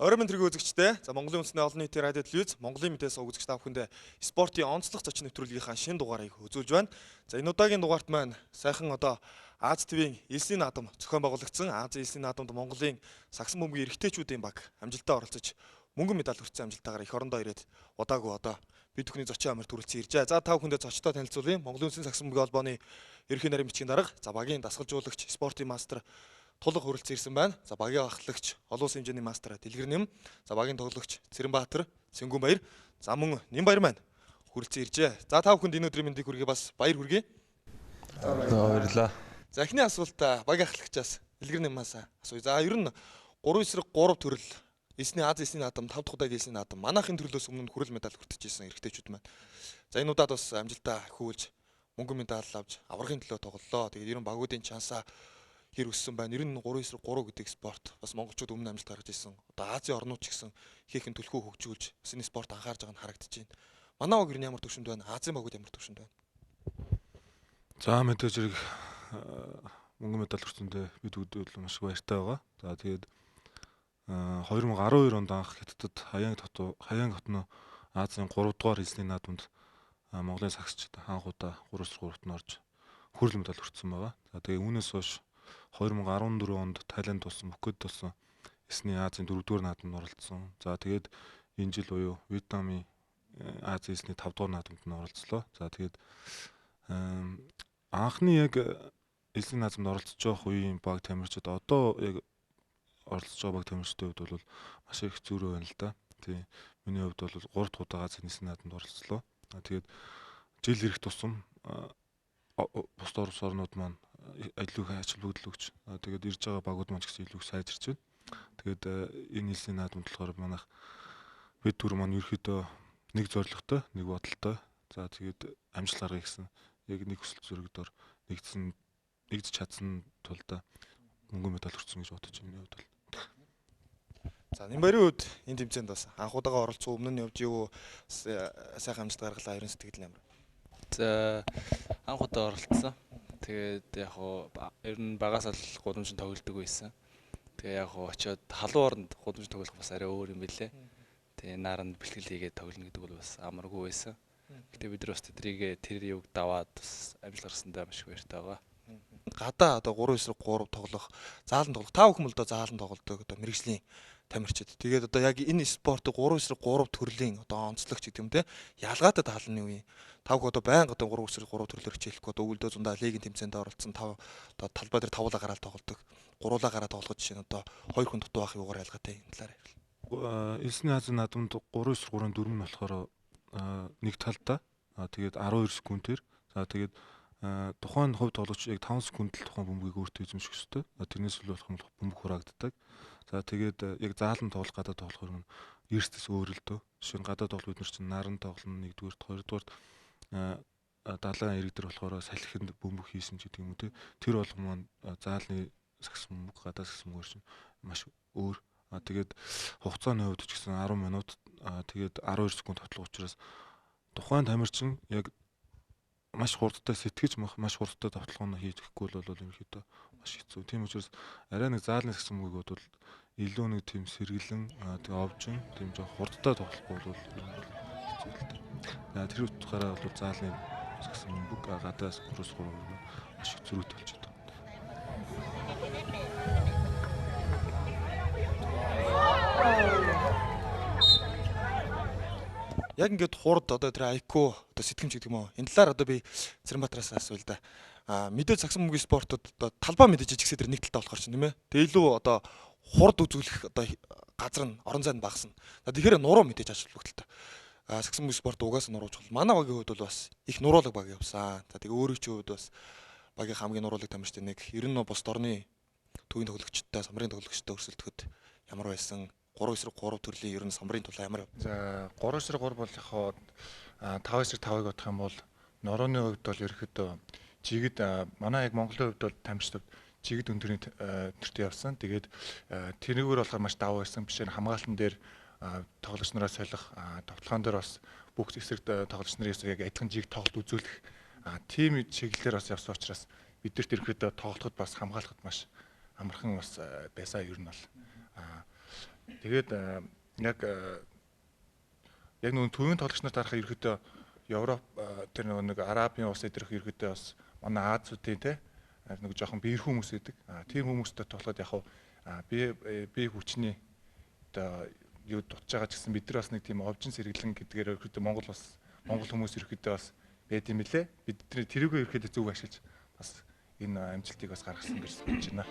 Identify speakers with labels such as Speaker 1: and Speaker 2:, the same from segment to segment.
Speaker 1: Орой мэнд тэрэг үзэгчдээ. За Монголын үндэсний олон нийтийн радио телевиз Монголын мэдээ сувг үзэгч та бүхэндээ спортын онцлог зочин нэвтрүүлгийнхаа шинэ дугаарыг үзүүлж байна. За энэ удаагийн дугаарт маань сайхан одоо Аз ТV-ийн Элсний наадам зохион байгуулагдсан. Азийн Элсний наадамд Монголын сагсан бөмбөгийн эрэгтэйчүүдийн баг амжилттай оролцож мөнгөн медаль хүртсэн амжилттайгаар эх орондоо ирээд удаагүй одоо бид бүхний зочин амир төрөлцөн иржээ. За та бүхэндээ зочдтой танилцуулъя. Монголын үндэсний сагсан бөмбөгийн холбооны ерөнхий нарийн бичгийн дарга, за багийн дасгалжуулагч, спортын мастер Тулга хүрэлцэн ирсэн байна. За багийн ахлагч, олон улсын хэмжээний мастер Дэлгэр Нэм, за багийн тоглогч Цэрэнбаатар, Сэнгүн Баяр, за мөн Нэмбаяр маань хүрэлцэн иржээ. За та бүхэнд энэ өдрийн мэндийг хүргэе, бас баяр хүргэе.
Speaker 2: За баярлалаа.
Speaker 1: За эхний асуулт багийн ахлагчаас Дэлгэр Нэмээс асууя. За ер нь 3-3 төрөл Элсний Аз Элсний наадам 5 дахь удаагийн Элсний наадам манайхын төрлөөс өмнө хүрэл медаль хүртэж ирсэн эрэгтэйчүүд маань. За энэ удаад бас амжилтаа хөвүүлж мөнгөн медаль авч аваргын төлөө тоглолоо. Тэгээд ер нь багуудын чансаа хэр өссөн байна. Ер нь 3-3 гэдэг спорт бас монголчууд өмнө амжилт гаргаж ирсэн. Одоо Азийн орнууд ч гэсэн ихэнх түлхүү хөгжүүлж бас энэ спорт анхаарж байгаа нь харагдаж байна. Манай баг ер нь ямар түвшинд байна? Азийн багууд ямар түвшинд байна?
Speaker 2: За мэдээж хэрэг мөнгөн медаль хүртсэндээ бид бүгд маш их баяртай байгаа. За тэгээд 2012 онд анх Хятадд Хаян хотно Азийн 3 дугаар Элсний наадамд Монголын сагсчид анх удаа 3-3-т нь орж хүрэл медаль хүртсэн байгаа. За тэгээ үүнээс хойш 2014 онд Таиланд болсон, Пхукет болсон Элсний Азийн 4 дугаар наадамд оролцсон. За тэгээд энэ жил буюу Вьетнамын Азийн Элсний 5 дугаар наадамд нь оролцлоо. За тэгээд анхны яг Элсний наадамд оролцож байгаа үеийн баг тамирчид одоо яг оролцож байгаа баг тамирчдын хувьд бол маш их зөрүү байна л да. Тийм. Миний хувьд бол 3 дахь удаа Азийн Элсний наадамд оролцлоо. Тэгээд жил ирэх тусам бусд улс орнууд маань илүү их ач холбогдол өгч, тэгээд ирж байгаа багууд маань ч гэсэн илүү их сайжирч байна. Тэгээд энэ Элсний наадамд болохоор манайх бид түр маань ерөөхдөө нэг зорилготой, нэг бодолтой. За тэгээд амжилт гаргая гэсэн яг нэг хүсэл зоригдоор нэгдсэн, нэгдэж чадсан тулд мөнгөн медаль хүртсэн гэж бодож байна миний хувьд бол.
Speaker 1: За Нэмбарын хувьд энэ тэмцээнд бас анх удаага оролцсон, өмнө нь явж юу сайхан амжилт гаргалаа, ерөн сэтгэл ямар?
Speaker 3: За анх удаа оролцсон. Тэгээд яг хуу ер нь багаас л гудамжинд тоглодог байсан. Тэгээ яг хуу очиод халуун оронд гудамж тоглох бас арай өөр юм билээ. Тэгээ наранд бэлтгэл хийгээд тоглоно гэдэг бол бас амаргүй байсан. Гэтэ бид нар бас тэдрийг тэр юг даваад бас амжилт гаргасандаа маш их баяртай байгаа.
Speaker 1: Гадаа одоо 3-3 тоглох, заалан тоглох. Та бүхэн л одоо заалан тоглодог одоо мэрэгжлийн тамирчид. Тэгээд одоо яг энэ спортыг 3-3 төрлийн одоо онцлогч гэдэг юм те. Ялгаатай таалны үе. Та бүхэн одоо байнга одоо 3-3 төрлөөр хичээлэхгүй одоо өвөлдөө зундаа лигийн тэмцээнд оролцсон 5 одоо талбай дээр 5-уулаа гараад тоглодог. 3-уулаа гараад тоглох жишээ нь одоо 2 хүн дутуу байх юугаар ялгаатай энэ талаар ярил.
Speaker 2: Элсний Азийн наадамд 3-3-ын 4 нь болохоор нэг талдаа тэгээд 12 секундээр за тэгээд тухайн хувь тоглогч яг 5 секунд л тухайн бөмбөгийг өөртөө эзэмших ёстой. Тэрнээс илүү болох юм бол бөмбөг хураагддаг. За тэгээд яг заалан тоглох, гадаа тоглох юм эрсдэс өөр л дөө. Жишээ нь гадаа тоглох бид нар чинь наран тоглоно нэгдүгээрт, хоёрдугаарт далайн ирэг дээр болохоор салхинд бөмбөг хийсэн ч гэдэг юм уу те. Тэр болгон маань заалны сагсан бөмбөг, гадаа сагсан бөмбөг чинь маш өөр. Тэгээд хугацааны хувьд ч гэсэн 10 минут тэгээд 12 секунд тоглох учраас тухайн тамирчин яг маш хурдтай сэтгэж маш хурдтай давталгааны хийж өгөхгүй бол ерөнхийдөө маш хэцүү. Тийм учраас арай нэг заалны сагсан бөмбөгийг бол илүү нэг тийм сэргэлэн тэг овжин тийм жоох хурдтай тоглохгүй бол хэцүү л дээ. За тэр утгаараа бол заалны сагсан бөмбөг гадаас 3-3 маш их зөрүүтэй болчиход байна.
Speaker 1: Яг ингээд хурд одоо тэр IQ одоо сэтгэмж гэдэг юм уу? Энэ талаар одоо би Цэрэнбаатараас асууя л да. Мэдээж сагсан бөмбөгийн спортод одоо талбай мэдээж жижигсээ тэр нэг талтай болохоор чинь тийм ээ. Тэгээ илүү одоо хурд үзүүлэх одоо газар нь орон зай нь багасна. За тэгэхээр нуруу мэдээж ач холбогдолтой. Сагсан бөмбөгийн спорт угаасаа нуруу чухал. Манай багийн хувьд бол бас их нуруулаг баг явсан. За тэгээ өөрийн чинь хувьд бас багийн хамгийн нуруулаг тамирчдын нэг. Ер нь бусд орны төвийн тоглогчдтой, самрын тоглогчдтой өрсөлдөхөд ямар байсан? 3-3 төрлийн ер нь самрын тулаа ямар?
Speaker 4: За 3-3 бол яг хоо 5-5-ыг бодох юм бол нурууны хувьд бол ерөөхдөө жигд манай яг Монголын хувьд бол тамирчдад жигд өндөрний төртөө явсан. Тэгээд тэрнийгээр болохоор маш давуу байсан. Бишээ хамгаалтан дээр тоглогч нараас солих, товтлогоон дээр бас бүх эсрэг тоглогч нарын эсрэг яг адилхан жиг тоглолт үзүүлэх тийм чиглэлээр бас явсан учраас бидэрт ерөөхдөө тоглоход бас хамгаалахад маш амархан бас байсан ер нь бол. Тэгээд яг яг нөгөө төвийн тоглогч нарт харахад ерөөдөө Европ тэр нөгөө нэг Арабын улс эдэрх ерөөдөө бас манай Азиудын те нэг жоохон биерхүү хүмүүс байдаг. Тийм хүмүүстэй тоглоход яг бие хүчний одоо юу дутж байгаа ч гэсэн бид нар бас нэг тийм овжин сэргэлэн гэдгээр ерөөдөө Монгол бас Монгол хүмүүс ерөөдөө бас байд юм лээ. Бид тэрийгөө ерөөдөө зөв ашиглаж бас энэ амжилтыг бас гаргасан гэж бодож байна.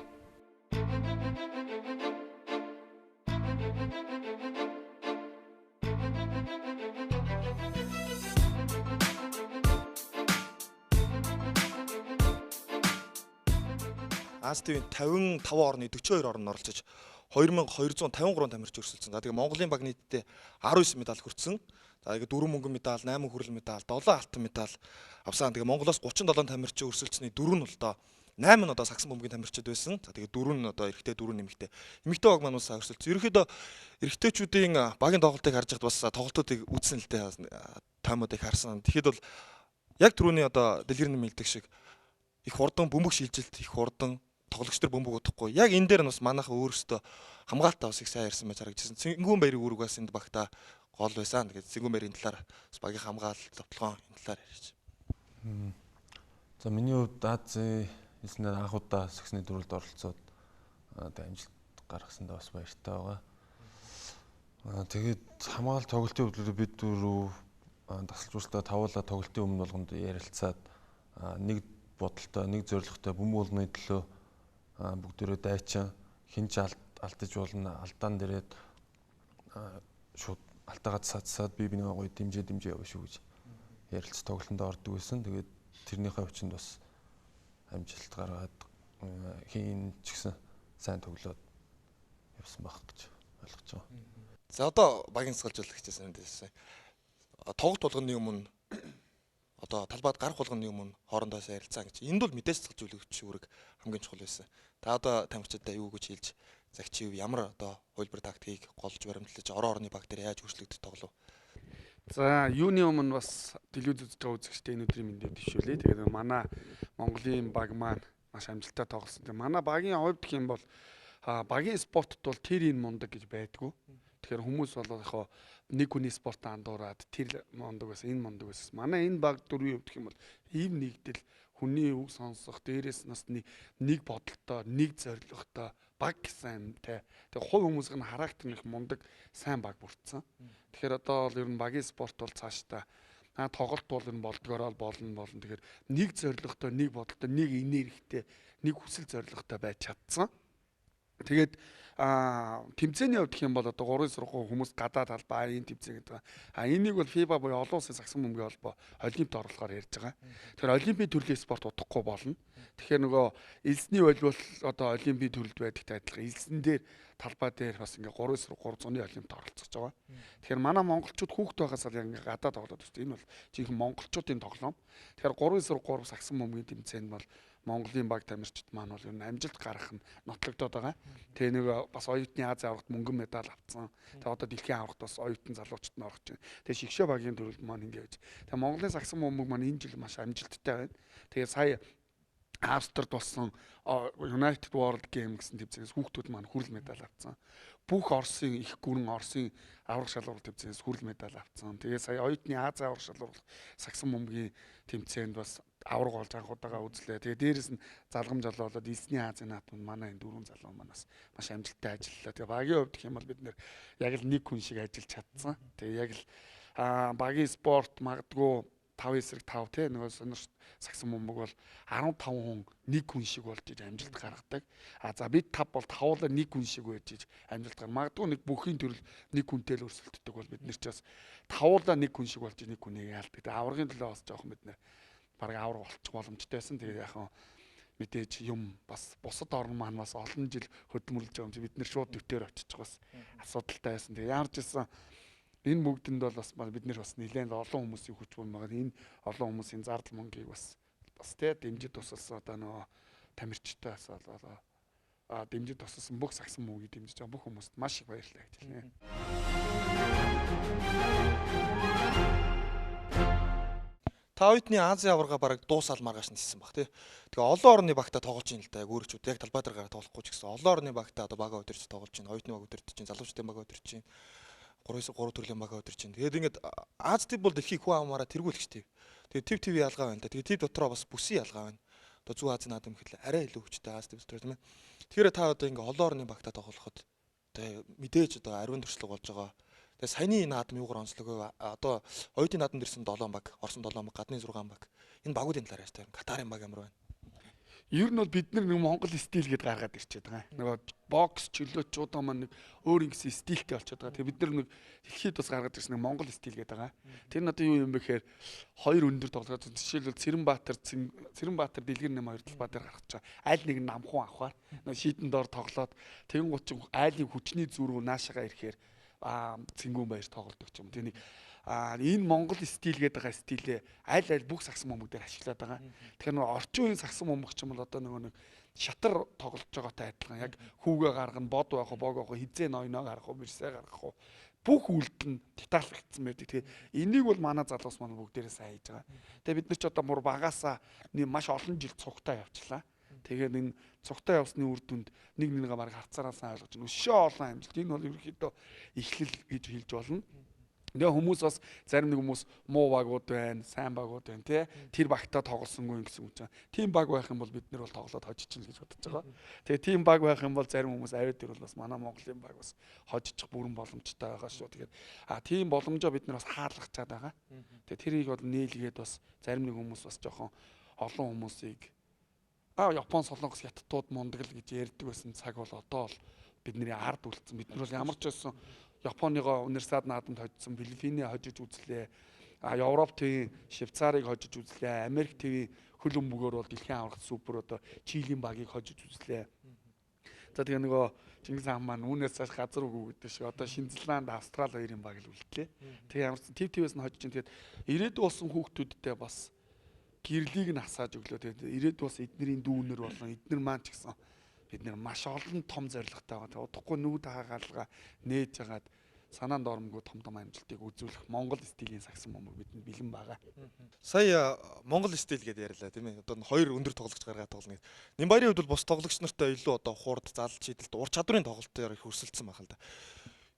Speaker 1: Аз ТV-ийн 55 орны 42 орнд оролцож 2253 тамирч өрсөлдсөн. За тэгээ Монголын баг нийтдээ 19 медаль хүртсэн. За тэгээ 4 мөнгөн медаль, 8 хүрэл медаль, 7 алтан медаль авсан. Тэгээ Монголоос 37 тамирчин өрсөлдсөний 4 нь л доо 8 нь одоо сагсан бөмбөгийн тамирчид байсан. За тэгээ 4 нь одоо эрэгтэй, 4 нэмэгтэй. Эмэгтэй баг маань бас өрсөлдсөн. Ерөнхийдөө эрэгтэйчүүдийн багийн тоглолтыг харж байхад бас тоглолтуудыг үзсэн л дээ, таймуудыг харсан. Тэгэхэд бол яг түрүүний одоо дэлгэрэн мэлдэг шиг их хурдан бөмбөг шилжилт, их хурдан тоглогч нар бөмбөг удахгүй. Яг энэ дээр нь бас манайха өөрсдөө хамгаалтаа бас их сайн ярьсан байж харагдчихсан. Цэнгүүн баярын үүрэг бас энд багта гол байсан. Тэгээд Цэнгүүн баярын талаар бас багийн хамгаалалт, товтлогоон энэ талаар ярьж.
Speaker 5: За миний хувьд Азийн элснээр анх удаа сагсны дөрвөлд оролцоод амжилт гаргасандаа бас баяртай байгаа. Тэгээд хамгаалалт тоглолтын хувьд бид дөрөв дасгалжуулалтаа тавуулаа тоглолтын өмнө болгонд ярилцаад нэг бодолтой, нэг зорилготой бөмбөг болгоны төлөө бүгдээрээ дайчин хинч алдаж болно, алдаан дээрээ шууд алтаагаа садсаад би бинийгаа гоё дэмжээ явна шүү гэж ярилцж тоглолтонд ордог байсан. Тэгээд тэрнийхээ хүчинд бас амжилт гаргаад хийн ч гэсэн сайн тоглоод явсан байх гэж ойлгож байгаа.
Speaker 1: За одоо багийн засгалжуулагчаас мэдээсэн. Тоглолт болгоны өмнө одоо талбайд гарах болгоны өмнө хоорондоо ярилцсан гэж. Энд бол мэдээж засгалжуулагч үүрэг хамгийн чухал байсан. Та одоо тамирчидаа юу гэж хэлж загчив, ямар одоо хувилбар тактикийг голж баримтлаж орон орны баг дээр яаж өөрчлөгдөж тоглов?
Speaker 6: За юуны өмнө бас телевиз үзэж байгаа үзэгчдээ энэ өдрийн мэндийг төвшүүлье. Тэгээд манай Монголын баг маань маш амжилттай тоглосон. Тэгээд манай багийн хувьд гэх юм бол багийн спортод бол тэр энэ мундаг гэж байдгүй. Тэгэхээр хүмүүс бол яг нэг хүний спортоо андуураад тэр мундаг байсан, энэ мундаг байсан. Манай энэ баг дөрвийн хувьд гэх юм бол ийм нэгдэл, хүний үг сонсох, дээрээс нас нэг бодолтой, нэг зорилготой баг гэсэн юмтай. Тэгээ хувь хүмүүсийн характер нь их мундаг, сайн баг бүрдсэн. Тэгэхээр одоо бол ер нь багийн спорт бол цаашдаа тоглолт бол ер нь болдгороо болно. Тэгэхээр нэг зорилготой, нэг бодолтой, нэг энергитэй, нэг хүсэл зорилготой байж чадсан. Тэгээд тэмцээний хувьд гэх юм бол одоо 3-3 хүмүүс гадаа талбай энэ тэмцээн гэдэг. Энийг бол FIBA буюу олон улсын сагсан бөмбөгийн холбоо олимпиад орлохоор ярьж байгаа. Тэгэхээр олимпийн төрлийн спорт удахгүй болно. Тэгэхээр нөгөө элсний волейбол одоо олимпийн төрөлд байдагтай адилхан элсэн дээр талбай дээр бас ингээ 3-3 зуны олимпиад оролцож байгаа. Тэгэхээр манай монголчууд хүүхэд байхаас л яг ингээ гадаа тоглоод өссөн. Энэ бол жинхэнэ монголчуудын тоглоом. Тэгэхээр 3-3 сагсан бөмбөгийн тэмцээнд бол Монголын баг тамирчид маань бол ер нь амжилт гаргах нь нотлогдоод байгаа. Тэгээ нэг бас оюутны Азийн аваргад мөнгөн медаль авцсан. Тэгээ одоо дэлхийн аваргад бас оюутан залуучууд нь орох чинь. Тэгээ шигшээ багийн төрөлд маань ингэ явж. Тэгээ Монголын сагсан бөмбөг маань энэ жил маш амжилттай байна. Тэгээ сая Австрид болсон United World Game гэсэн тэмцээнээс хүүхдүүд маань хүрэл медаль авцсан. Бүх Оросын их гүрэн Оросын аварга шалралт тэмцээнээс хүрэл медаль авцсан. Тэгээ сая оюутны Азийн аварга шалралт сагсан бөмбөгийн тэмцээнд бас аварга болж анх удаага үзлээ. Тэгээ дээрэс нь залгам жалуу болоод элсний Азийн наадманд манай энэ дөрвөн залуу манаас маш амжилттай ажиллалаа. Тэгээ багийн хувьд гэх юм бол бид нэр яг л нэг хүн шиг ажиллаж чадсан. Тэгээ яг л багийн спорт магадгүй 5-5 тий нөгөө сонирч сагсан бөмбөг бол 15 хүн нэг хүн шиг болж иж амжилт гаргадаг. А за бид 5 бол тавуулаа нэг хүн шиг байж иж амжилт гар. Магадгүй нэг бүхийн төрөл нэг хүнтэй л өрсөлддөг бол бид нар ч бас тавуулаа нэг хүн шиг болж нэг хүнийг яалдаг. Тэгээ аваргын төлөө бас жоохон бид нэр бараг аварга болчих боломжтой байсан. Тэгээ яхан мэдээж юм бас бусад орн маань бас олон жил хөдөлмөрлөж байгаа юм чи бид нэр шууд дэвтэр очиж бас асуудалтай байсан. Тэгээ ямар ч байсан энэ бүгдэнд бол бас бид нэр бас нэлээд олон хүмүүсийн хүч бом байгаа. Энэ олон хүмүүсийн зардал мөнгийг бас тий дэмжиж тусалсан одоо нөгөө тамирчтай бас болоо дэмжиж тусалсан бүх сагсан мөнгийг дэмжиж байгаа бүх хүмүүст маш их баярлалаа гэж хэлнэ.
Speaker 1: Та оюутны Азийн аварга бараг дуусаал маргааш ниссэн баг тий. Тэгээ олон орны багтаа тоглож ийн л да. Яг өөрөө ч яг талбай дээр гараа тоглохгүй ч гэсэн олон орны багтаа одоо бага өдөрч тоглож ийн, оюутны баг өдөрч чинь, залуучдын баг өдөрч чинь, 3 3 төрлийн баг өдөрч чинь. Тэгээд ингээд Аз төв бол дэлхийг хүн амаараа тэргүүлэгч төв. Тэгээд төв төв ялгаа байна да. Тэгээд төв дотроо бас бүсийн ялгаа байна. Одоо Зүүн Азийн наадам гэхэл арай илүү хүчтэй Аз төв дотор тийм ээ. Тэгэхээр та одоо ингээд олон орны багтаа тоглоход одоо мэдээж одоо ариун туршлага болж байгаа. Тэгээ саяны наадам юугаар онцлог вэ? Одоо оюутны наадамд ирсэн 7 баг, Орсон 7 баг, гадны 6 баг. Энэ багуудын талаар ярьж байна. Катарын баг ямар байна?
Speaker 6: Ер нь бол бид нар нэг Монгол стил гэдээ гаргаад ирчээд байгаа. Нөгөө бокс, чөлөө, чудаа маань нэг өөр ингэсэн стилтэй болчиход байгаа. Тэгээ бид нар нэг дэлхийд бас гаргаад ирсэн нэг Монгол стил гэдэг байгаа. Тэр нь одоо юу юм бэ гэхээр хоёр өндөр тоглоод жишээлбэл Цэрэнбаатар Дэлгэр нэм хоёр талбай дээр гаргаж байгаа. Аль нэг нь намхуун авахаар нөгөө шийдэн дор тоглоод тэгэн гут чинь айлын хүчний зүр рүү наашаага ирэхээр Цэнгүүн баяр тоглодог ч юм. Тэр нэг энэ Монгол стил гэдэг байгаа стилээ аль аль бүх сагсан бөмбөг дээр ашиглаад байгаа. Тэгэхээр нөгөө орчин үеийн сагсан бөмбөг ч юм бол одоо нөгөө нэг шатар тоглож байгаатай адилхан. Яг хүүгээ гаргана, бод байх уу, бог байх уу, хизээ ноёноо гаргах уу, мэрсээ гаргах уу. Бүх үйлдэл нь детальлагдсан байдаг. Тэгэхээр энийг бол манай залуус маань бүгдээрээ сайн хийж байгаа. Тэгээ бид нар ч одоо мур багаасаа маш олон жил цугтаа явчлаа. Тэгээд энэ цугтаа явсны үр дүнд нэг нэгээ бараг харцаараа сайн ойлгож байна. Өшөө олон амжилт. Энэ бол ерөнхийдөө эхлэл гэж хэлж болно. Тэгээ хүмүүс бас зарим нэг хүмүүс муу багууд байна, сайн багууд байна тий. Тэр багтаа тоглосонгүй гэсэн үг чинь. Тийм баг байх юм бол бид нар бол тоглоод хожиж чинь гэж бодож байгаа. Тэгээ тийм баг байх юм бол зарим хүмүүс аваад ирвэл бас манай Монголын баг бас хожчих бүрэн боломжтой байгаа шүү. Тэгээд тийм боломжоо бид нар бас хаалгах чад байгаа. Тэгээ тэрийг бол нээлгээд бас зарим нэг хүмүүс бас жоохон олон хүмүүсийг Япон, Солонгос, Хятадууд мундаг л гэж ярьдаг байсан цаг бол одоо бол бидний ард үлдсэн. Бид нар бол ямар ч байсан Японыгоо Универсиад наадамд хожсон, Филиппиний хожиж үзлээ. Европ төвийн Швейцарыг хожиж үзлээ. Америк төвийн хөл өмбөгөөр бол дэлхийн аваргат супер одоо Чилийн багийг хожиж үзлээ. За тэгээ нөгөө Чингис хаан маань үүнээс цааш газар үгүй гэдэг шиг одоо Шинзланд, Австрали хоёрын баг л үлдлээ. Тэгээ ямар ч төв төвөөс нь хожиж чинь тэгээд ирээдүйн болсон хүүхдүүдтэй бас гэрлийг нь асааж өглөө. Тэгээд ирээдүйн бас эднэрийн дүүнер болон эднэр маань ч гэсэн бид нэр маш олон том зорилготой байгаа. Тэгээ удахгүй нүүд хаагаалга нээж хагаад санаанд оромгүй том том амжилтыг үзүүлэх Монгол стилийн сагсан бөмбөг бидэнд бэлэн байгаа.
Speaker 1: Сая Монгол стил гэдээ ярьлаа тийм ээ. Одоо хоёр өндөр тоглогч гаргаад тоглоно гэдэг. Нямбарын хувьд бол бус тоглогч нартай илүү одоо хурд, зал шийдэлт, ур чадварын тоглолтоор их өрсөлдсөн байх л да.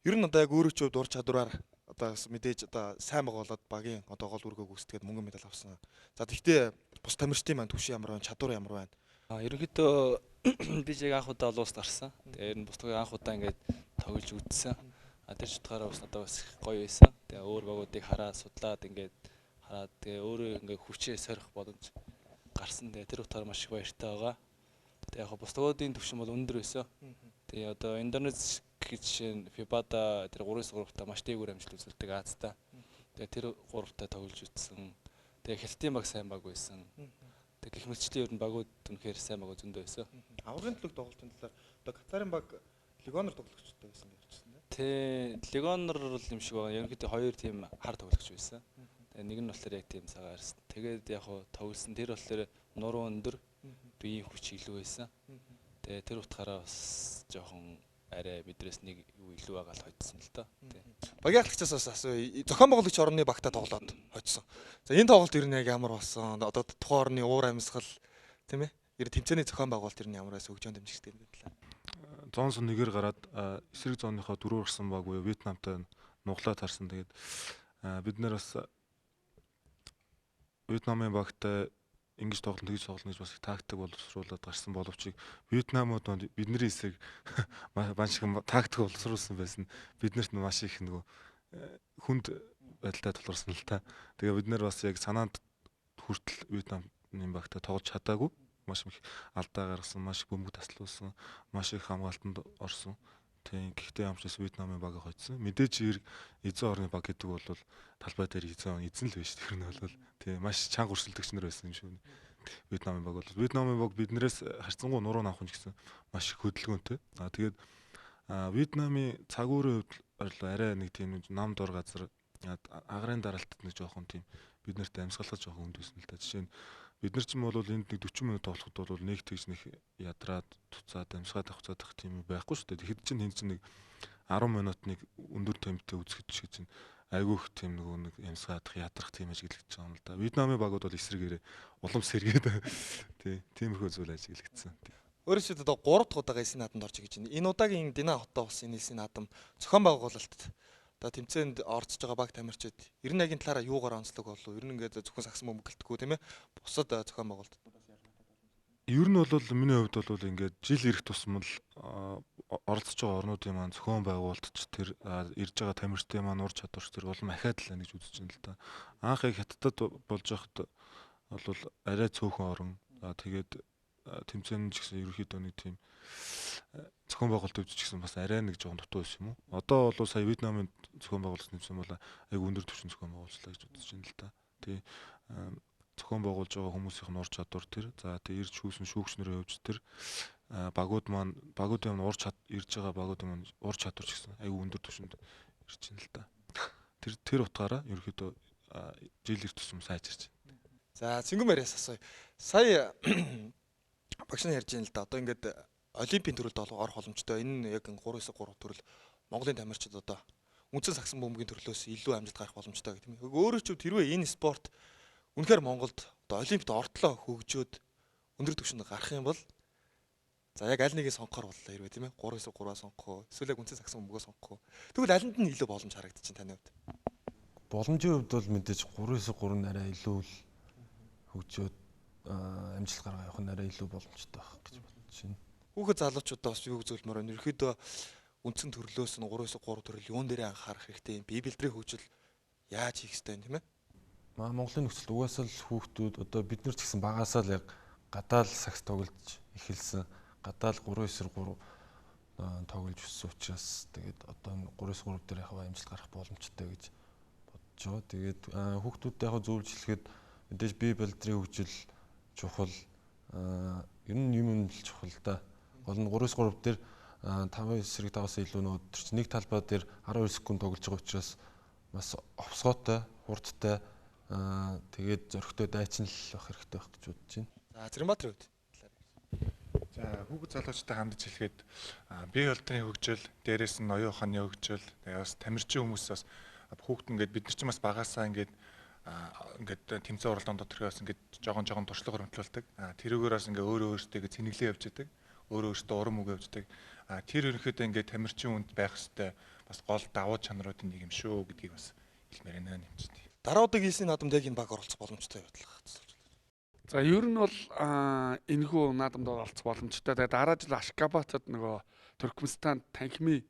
Speaker 1: Ер нь одоо яг өөрөө ч хувьд ур чадвараар одоо мэдээж одоо сайн баг болоод багийн одоо гол үүргээ гүйцэтгээд мөнгөн медаль авсан. За тэгвэл бус тамирчдын маань түвшин ямар байна, чадвар ямар байна?
Speaker 3: Ерөнхийдөө би яг анх удаа олон улсад гарсан. Тэгээ ер нь бус тоглогч анх удаа ингээд тоглож үзсэн. Тэр ч утгаараа бас надад бас их гоё байсан. Тэгээ өөр багуудыг хараад судлаад ингээд хараад тэгээ өөрөө ингээд хүчээ сорих боломж гарсан. Тэгээ тэр утгаараа маш их баяртай байгаа. Тэгээ яг бус тоглогчдын түвшин бол өндөр байсан. Тэгээ одоо Индонез гэж жишээ нь FIBA-да тэр 3-3-та маш дээгүүр амжилт үзүүлдэг Азтай. Тэгээ тэр 3-та тоглож үзсэн. Тэгээ Хятадын баг сайн баг байсан. Тэгээ гэх мэтчлийн ер нь багууд үнэхээр сайн багууд зөндөө байсан.
Speaker 1: Аврагын төлөв тоглолтын талаар одоо Катарын баг легионер тоглогчтой байсан гэж ярьчихсан тийм.
Speaker 3: Тэ легионер бол юм шиг байгаа. Ерөнхийдөө хоёр тийм хар тоглогч байсан. Тэгээ нэг нь болохоор яг тийм цагаар. Тэгээд яг хуу тоглосон тэр болохоор нуруу өндөр, биеийн хүч илүү байсан. Тэгээ тэр утгаараа бас жоохон арай бидрээс нэг юу илүү байгаа л хоцсон л доо. Тэ.
Speaker 1: Багийн ахлагчаас бас асууя. Зохион байгуулагч орны багтаа тоглоод хоцсон. За энэ тоглолт ер нь яг ямар болсон? Одоо тухайн орны уур амьсгал тийм ээ. Ер нь тэмцээний зохион байгуулалт ер нь ямар байсан хөгжөөн дэмжигчтэй юм бэ?
Speaker 2: Зоонс нэгээр гараад эсрэг зооныхоо дөрөв гарсан баг буюу Вьетнамтай нуглаа тарсан. Тэгээд бид нэр бас Вьетнамын багтай ингэж тоглоно, тэгж тоглоно гэж бас их тактик боловсруулад гарсан боловч Вьетнамууд бидний эсрэг маш их тактик боловсруулсан байсан. Биднэрт маш их нөгөө хүнд байдалтай тулгарсан л та. Тэгээ бид нэр бас яг санаанд хүртэл Вьетнамын багтай тоглож чадаагүй. Маш их алдаа гаргасан, маш их бөмбөг таслуулсан, маш их хамгаалтанд орсон. Тийм, гэхдээ ямчаас Вьетнамын баг хоцсон. Мэдээж хэрэг эзэн орны баг гэдэг бол талбай дээр эзэн л биш. Тэр нь бол тийм маш чанга өрсөлдөгч нар байсан юм шиг. Вьетнамын баг бол Вьетнамын баг биднээс харьцангуй нуруу навхан ч гэсэн маш их хөдөлгөөнтэй. Тэгээд Вьетнамын цагуурын хувьд арай нэг тийм нам дор газар агарын дараалтад нэг жоохон тийм бид нарт амьсгалах жоохон хүнд байсан л та. Жишээ нь бид нар ч юм бол энд нэг 40 минут тоглоход бол нэг тэгж нэг ядраад туцаад амьсгаад авцаад ах тийм байхгүй шүү дээ. Тэгэхэд чинь тэнд чинь нэг 10 минут нэг өндөр темптэй үзэхэд шиг чинь Айгүйх тийм нөгөө нэг ямсгаадах, ядрах тийм ажиглагдж байгаа юм л да. Вьетнамын багууд бол эсрэгээрээ улам сэргээд тий, тиймэрхүү зүйл ажиглагдсан.
Speaker 1: Өөрөөсөө одоо 3 дахь удаага элсний наадамд орж гэж байна. Энэ удаагийн Дина хотоо бас энэ элсний наадам зохион байгуулалт одоо тэмцээнд орцож байгаа баг тамирчид 90-ийн талаараа юугаар онцлог болов? Ер нь ингээд зөвхөн сагсан бөмбөглөлтгүй тийм ээ. Бусад зохион байгуулалт.
Speaker 2: Ер нь бол миний хувьд бол ингээд жил ирэх тусам л оролцож байгаа орнуудын маань зохион байгуулалт ч тэр ирж байгаа тамирчдын маань ур чадварч тэр улам ахаад л байна гэж үзэж байна л да. Анх яг хятадд болж байхад бол арай цөөхөн орон. Тэгээд тэмцээн ч гэсэн ерөнхийдөө нэг тийм зохион байгуулалт өвч ч гэсэн бас арай нэг жоохон дутуу байсан юм уу? Одоо бол сая Вьетнамын зохион байгуулалт тэмцээн бол айгүй өндөр түвшин зохион байгуулчлаа гэж үзэж байна л да. Тий, зохион байгуулж байгаа хүмүүсийн ур чадвар тэр. За тий, ирж шүүсэн шүүгч нарын хувьд тэр багууд маань багуудын ур чад ирж байгаа багуудын маань ур чадвар ч гэсэн айгүй өндөр түвшинд ирж байна л да. Тэр утгаараа ерөнхийдөө жил ирэх тусам сайжирч байна.
Speaker 1: За Цэнгэн мариас асууя. Сая багш нар ярьж байна л да. Одоо ингээд олимпийн төрөлд орох боломжтой. Энэ нь яг 3-9-3 төрөл Монголын тамирчид одоо үндсэн сагсан бөмбөгийн төрлөөс илүү амжилт гарах боломжтой гэх юм. Өөрөө ч хэрвээ энэ спорт үнэхээр Монголд одоо олимпиад ортлоо хөгжөөд өндөр түвшинд гарах юм бол за яг аль нэгийг сонгохоор боллоо хэрвээ тийм ээ 3-9-3-аа сонгох уу эсвэл яг үндсэн сагсан бөмбөгөө сонгох уу? Тэгвэл алинд нь илүү боломж харагдчихэв таны хувьд?
Speaker 5: Боломжийн хувьд бол мэдээж 3-9-3 нь арай илүү л хөгжөөд амжилт гаргаа явах нь арай илүү боломжтой байх гэж бодож байна.
Speaker 1: Хүүхэд залуучуудаа бас юу зөвлөмөр байна? Ерөнхийдөө үндсэн төрлөөс нь 3-9-3 төрөл юун дээрээ анхаарах хэрэгтэй юм? Бие бэлдрийн хөгжил яаж хийх ёстой юм тийм ээ?
Speaker 5: Монголын нөхцөлд угаасаа л хүүхдүүд одоо бид нар ч гэсэн багасаа л яг гадаа л сагс тоглож эхэлсэн. Гадаа л 3-9-3 тоглож өссөн учраас тэгээд одоо 3-9-3 дээр яг амжилт гарах боломжтой гэж бодож байгаа. Тэгээд хүүхдүүдэд яг зөвлөж хэлэхэд мэдээж бие бэлдрийн хөгжил чухал, ер нь юм юм л чухал да. Гол нь 3-9-3 дээр 5-9-5-аас илүү нөгөө тэр чинь нэг талбай дээр 12 секунд тоглож байгаа учраас бас овсгоотой, хурдтай, тэгээд зөрөгтэй дайчин л байх хэрэгтэй байх гэж бодож байна.
Speaker 1: За Цэрэнбаатарын хувьд.
Speaker 4: За хүүхэд залуучтай хандаж хэлэхэд бие болдрын хөгжил, дээрээс нь оюун ухааны хөгжил, тэгээд бас тамирчин хүмүүс бас хүүхэд ингээд бид нар ч бас багасаа ингээд тэмцээн уралдаан дотор бас ингээд жоохон туршлага хөрөмтлүүлдэг. Тэрүүгээр бас ингээд өөрөө өөртөө цэнэглээ явж идэг. Өөрөө өөртөө урам өгөө явждаг. Тэр ерөнхийдөө ингээд тамирчин хүнд байх ёстой бас гол давуу чанаруудын нэг юм шүү гэдгийг бас хэлмээр байна нэмчтэй.
Speaker 1: Дараа удаагийн элсний наадамд яг энэ баг оролцох боломжтой байдлаа.
Speaker 6: За ер нь бол энэхүү наадамд оролцох боломжтой. Тэгээ дараа жил Ашгабатад нөгөө Туркменстан танхимын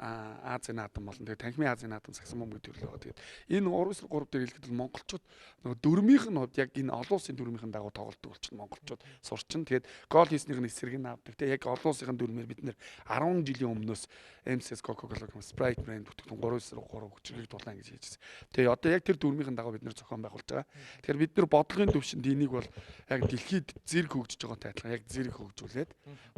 Speaker 6: Азийн наадам болно. Тэгээ танхимын Азийн наадам сагсан бөмбөгийн төрөл байгаа. Тэгээд энэ 3-9-3 дээр хэлэхэд бол монголчууд нөгөө дөрмийнх нь хувьд яг энэ олон улсын дөрмийнхэн дагуу тоглодог болчихно монголчууд сурчин. Тэгээд гол хийснийх нь эсрэг нь авдаг. Тэгээ яг олон улсын дөрмээр бид нэр 10 жилийн өмнөөс MCS Coca-Cola Sprite брэнд бүтээгдэхүүн 3-9-3 хүчрхэг дулаан гэж хийжсэн. Тэгээ одоо яг тэр дөрмийнхэн дагуу бид нэр зохион байгуулж байгаа. Тэгэхээр бид нэр бодлогын төвшөнд энийг бол яг дэлхийд зэрэг хөгжиж байгаатай адилхан яг зэрэг хөгжүүлээд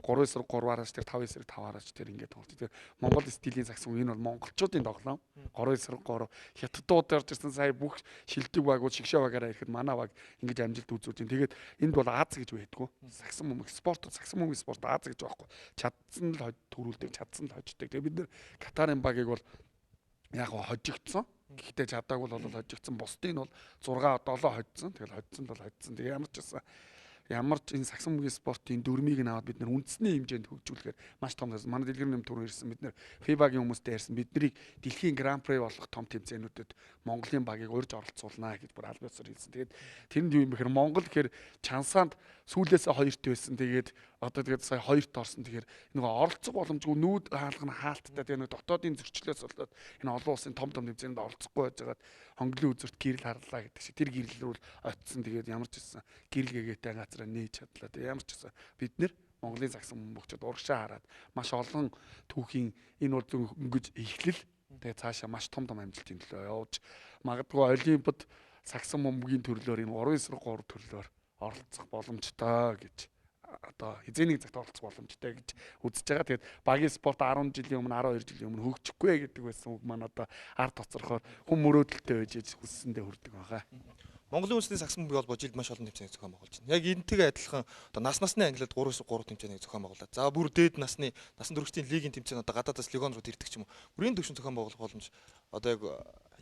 Speaker 6: 3-9-3-аараас тэр 5-9-5-аараас тэр ингээд тоглож. Тэгэхээр Монгол стилийн сагсан энэ бол монголчуудын тоглоом. 3-9-3 хятадууд орж ирсэн сая бүх шилдэг багууд шигшээ багаараа ирэхэд манай баг ингэж амжилт үзүүлж байна. Тэгээд энд бол Аз гэж байдгүй. Сагсан бөмбөг спорт, сагсан бөмбөгийн спорт Аз гэж байхгүй. Чадсан л төрүүлдэг, чадсан л хождог. Тэгээд бид нэр Катарын багийг бол яг хожигдсон. Гэхдээ чадаагүй бол хожигдсон. Бусдын нь бол 6 7 ходжсон. Тэгэл ходжсон бол ходжсон. Тэгээ ямар ч байсан ямар ч энэ сагсан бөмбөгийн спортын дөрмийг нь аваад бид нар үндэсний хэмжээнд хөгжүүлэхээр маш том. Манай дэлгэрэн нэм түрүү ирсэн бид нар FIBA-гийн хүмүүстэй ярьсан. Биднийг дэлхийн гран при болох том тэмцээнүүдэд Монголын багийг урьж оролцуулнаа гэж бүр аль биесээр хэлсэн. Тэгээд тэрэнд юу юм бэхээр Монгол гэхээр чансаанд сүүлээсээ хоёрт байсан. Тэгээд одоо тэгээд сая хоёрт орсон. Тэгэхээр нөгөө оролцох боломжгүй нүүд хаалга нь хаалттай. Тэгээд нөгөө дотоодын зөрчлөөс болоод энэ олон улсын том том тэмцээнд оролцохгүй байжгаад хонглын үзүүрт гэрэл харлаа гэдэг шиг тэр гэрэл рүү очсон. Тэгээд ямар ч байсан гэрэл гэгээтэй газараа нээж чадлаа. Тэгээд ямар ч байсан бид нэр Монголын сагсан бөмбөгчд урагшаа хараад маш олон түүхийн энэ бол өнгөж эхлэл. Тэгээд цаашаа маш том том амжилтын төлөө явж магадгүй олимпиад сагсан бөмбөгийн төрлөөр энэ 3-9-3 төрлөөр оролцох боломжтой гэж одоо хэзээ нэг цагт оролцох боломжтой гэж үзэж байгаа. Тэгээд багийн спорт 10 жилийн өмнө 12 жилийн өмнө хөгжихгүй гэдэг байсан үг маань одоо ард тоцорхоор хүн мөрөөдөлтэй байж ээж хүссэндээ хүрдэг байгаа.
Speaker 1: Монголын үндэсний сагсан бөмбөгийн холбоо жилд маш олон тэмцээнийг зохион байгуулж байна. Яг энэтэйгээ адилхан одоо нас насны ангилалд 3-9-3 тэмцээнийг зохион байгууллаа. За бүр дээд насны насан туршидын лигийн тэмцээн одоо гадаадаас легион руу ирдэг ч юм уу. Бүрийн төвшин зохион байгуулах боломж одоо яг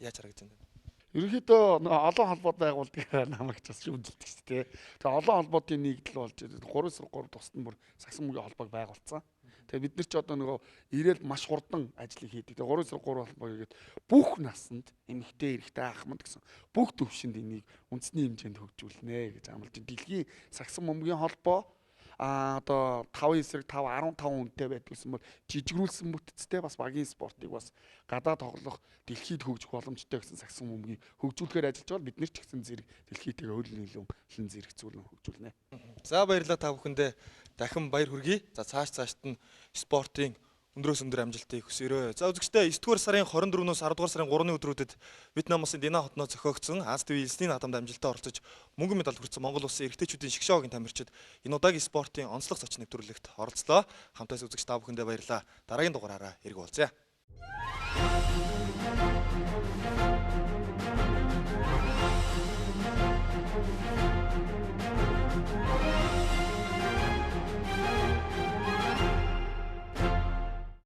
Speaker 1: Яаж харагдаж байна?
Speaker 6: Ерөнхийдөө олон холбоод байгуулдаг намайг ч бас шүүмжилдэг шүү дээ. Тэгээ олон холбоодын нэгдэл болж 3-3 тусад нь бүр сагсан мөгийн холбоог байгуулсан. Тэгээ бид нар ч одоо нөгөө ирээл маш хурдан ажлыг хийдэг. Тэгээ 3-3 холбоо хийгээд бүх насанд эмэгтэй, эрэгтэй, ахмад гэсэн бүх төвшөнд энийг үндэсний хэмжээнд хөгжүүлнэ гэж амлаж. Дэлхийн сагсан бөмбөгийн холбоо одоо 5 эсрэг 5 15 үнэтэй байдгүйсэн бол жижигрүүлсэн бүтцтэй бас багийн спортыг бас гадаа тоглох дэлхийд хөгжих боломжтой гэсэн сагсан бөмбөгийг хөгжүүлэхээр ажиллаж байгаа бид нар ч гэсэн зэрэг дэлхийтэйгээ хөл нийлүүн зэрэгцүүлэн хөгжүүлнэ.
Speaker 1: За баярлалаа та бүхэндээ дахин баяр хүргэе. За цаашд нь спортын өндрөөс өндөр амжилтыг хүсээрэй. За үзэгчдээ 9-р сарын 24-өөс 10-р сарын 3-ны өдрүүдэд Вьетнам улсын Дина хотноо зохиогдсон Аз ТV элсний наадамд амжилттай оролцож мөнгөн медаль хүртсэн Монгол улсын эрэгтэйчүүдийн шигшээгийн тамирчид энэ удаагийн спортын онцлог зочин нэвтрүүлэгт оролцлоо. Хамтаас үзэгч та бүхэндээ баярлалаа. Дараагийн дугаараараа эрг уулзъя.